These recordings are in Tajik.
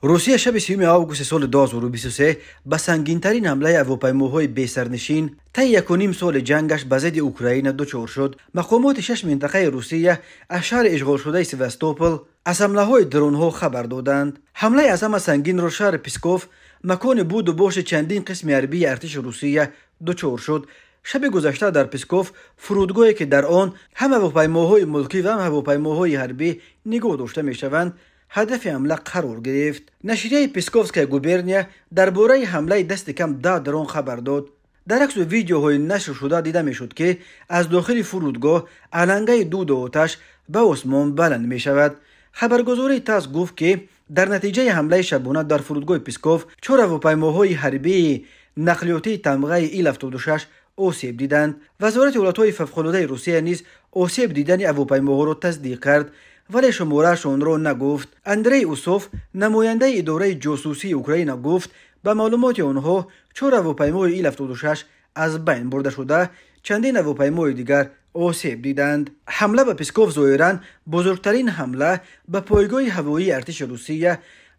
Русия шаби 3 августи соли 2023 ба сангинтарин ҳамлаи ҳавопаймоҳои бесарнишин таи 1,5 соли ҷангаш ба зидди Украина дучор шуд. Мақомоти 6 минтақаи Русия аз шаҳри ишғолшудаи Севастопол аз ҳамлаҳои дронҳо хабар доданд. Ҳамлаи аз ҳама сангинро шаҳри Псков, макони буду боши чандин қисми ҳарбии артиши Русия, дучор шуд. Шаби гузашта дар Псков фурудгоҳе, ки дар он ҳам ҳавопаймоҳои мулкӣ ва ҳам ҳавопаймоҳои ҳарбӣ нигоҳ дошта мешаванд, ҳадафи ҳамла қарор гирифт. Нашрияи «Псковская губерния» дар бораи ҳамлаи дасти кам 10 дрон хабар дод. Дар аксу видеоҳои нашр шуда дида мешуд, ки аз дохили фурудгоҳ алангаи дуду оташ ба осмон баланд мешавад. Хабаргузории ТАСС гуфт, ки дар натиҷаи ҳамлаи шабона дар фурудгоҳи Псков чор ҳавопаймоҳои ҳарбии нақлиётии тамғаи Ил-76 осеб диданд. Вазорати ҳолатҳои фавқулодаи Русия низ осеб дидани ҳавопаймоҳоро тасдиқ кард, вале шумораашонро нагуфт. Андрей Усов, намояндаи идораи ҷосусии Украина, гуфт, ба маълумоти онҳо чор ҳавопаймои Ил-76 аз байн бурда шуда, чандин ҳавопаймои дигар осеб диданд. Ҳамла ба Псков зоҳиран бузургтарин ҳамла ба пойгоҳи ҳавоии артиши Русия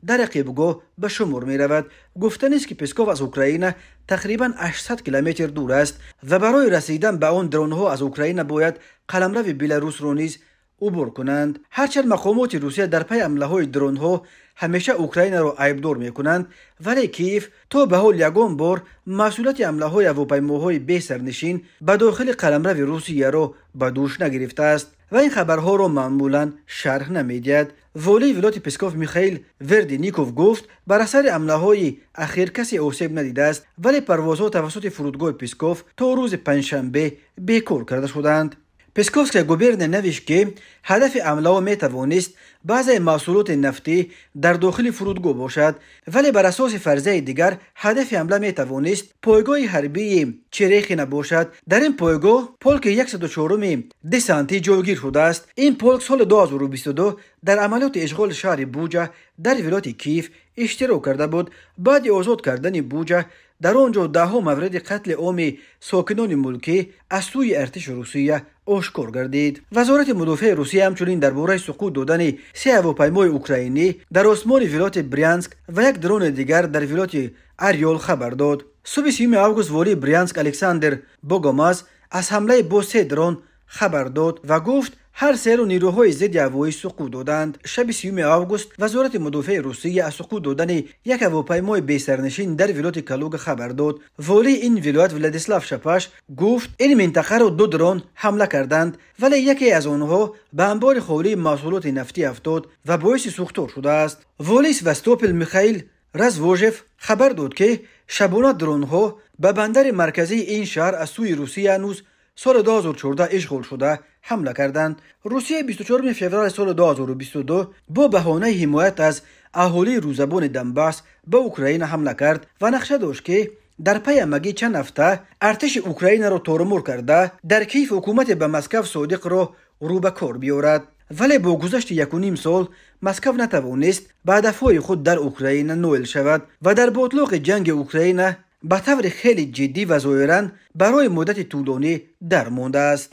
дар рақибгоҳ ба шумор меравад. Гуфтанист, ки Псков аз Украина тақрибан 800 километр дур аст ва барои расидан ба он дронҳо аз Украина бояд қаламрави Беларусро низ убур кунанд. Ҳарчанд мақомоти Русия дар пайи ҳамлаҳои дронҳо ҳамеша Украинаро айбдор мекунанд, вале Киев то ба ҳол ягон бор масъулияти ҳамлаҳои ҳавопаймоҳои бесарнишин ба дохили қаламрави Русияро ба дӯш нагирифтааст ва ин хабарҳоро маъмулан шарҳ намедиҳад. Волии вилояти Псков Михаил Вердеников гуфт, бар асари ҳамлаҳои ахир касе осеб надидааст, вале парвозҳо тавассути фурудгоҳи Псков то рӯзи панҷшанбе бекор карда шуданд. «Псковская губерния» навишт, ки ҳадафи ҳамлаҳо метавонист баъзеи маҳсулоти нафтӣ дар дохили фурудгоҳ бошад, вале бар асоси фарзияи дигар ҳадафи ҳамла метавонист пойгоҳи ҳарбии Черехина бошад. Дар ин пойгоҳ полки 104-уми десантӣ ҷойгир шудааст. Ин полк соли 2022 дар амалиёти ишғоли шаҳри Буҷа дар вилояти Киев иштирок карда буд. Баъди озод кардани Буҷа дар он ҷо даҳҳо мавриди қатли оми сокинони мулкӣ аз сӯи артиши Русия ошкор гардид. Вазорати мудофиаи Русия ҳамчунин дар бораи суқут додани се ҳавопаймои украинӣ дар осмони вилояти Брянск ва як дрони дигар дар вилояти Орёл хабар дод. Субҳи 3 август волии Брянск Александр Богомаз аз ҳамлаи бо се дрон хабар дод ва гуфт, ҳар серо нирӯҳои зидди ҳавоӣ суқут доданд. Шаби 3 август Вазорати мудофиаи Русия аз суқут додани як ҳавопаймои бесарнишин дар вилояти Калуга хабар дод. Волии ин вилоят Владислав Шапаш гуфт, ин минтақаро ду дрон ҳамла карданд, вале яке аз онҳо ба анбори холии маҳсулоти нафтӣ афтод ва боиси сӯхтор шудааст. Волии Севастопол Михаил Развожев хабар дод, ки шабона дронҳо ба бандари марказии ин шаҳр аз сӯи Русия ҳанӯз соли 2014 ишғол шуда ҳамла карданд. Русия 24 феврали соли 2022 бо баҳонаи ҳимоят аз аҳолии русзабони Донбасс ба Украина ҳамла кард ва нақша дошт, ки дар пайи ҳамагӣ чанд ҳафта артиши Украинаро торумур карда, дар Киев ҳукумате ба Москав содиқро рӯ ба кор биёрад. Вале бо гузашти 1,5 сол Москав натавонист ба ҳадафҳои худ дар Украина ноил шавад ва дар ботлоқи ҷанги Украина ба таври хеле ҷиддӣ ва зоҳиран барои муддати тӯлонӣ дармондааст.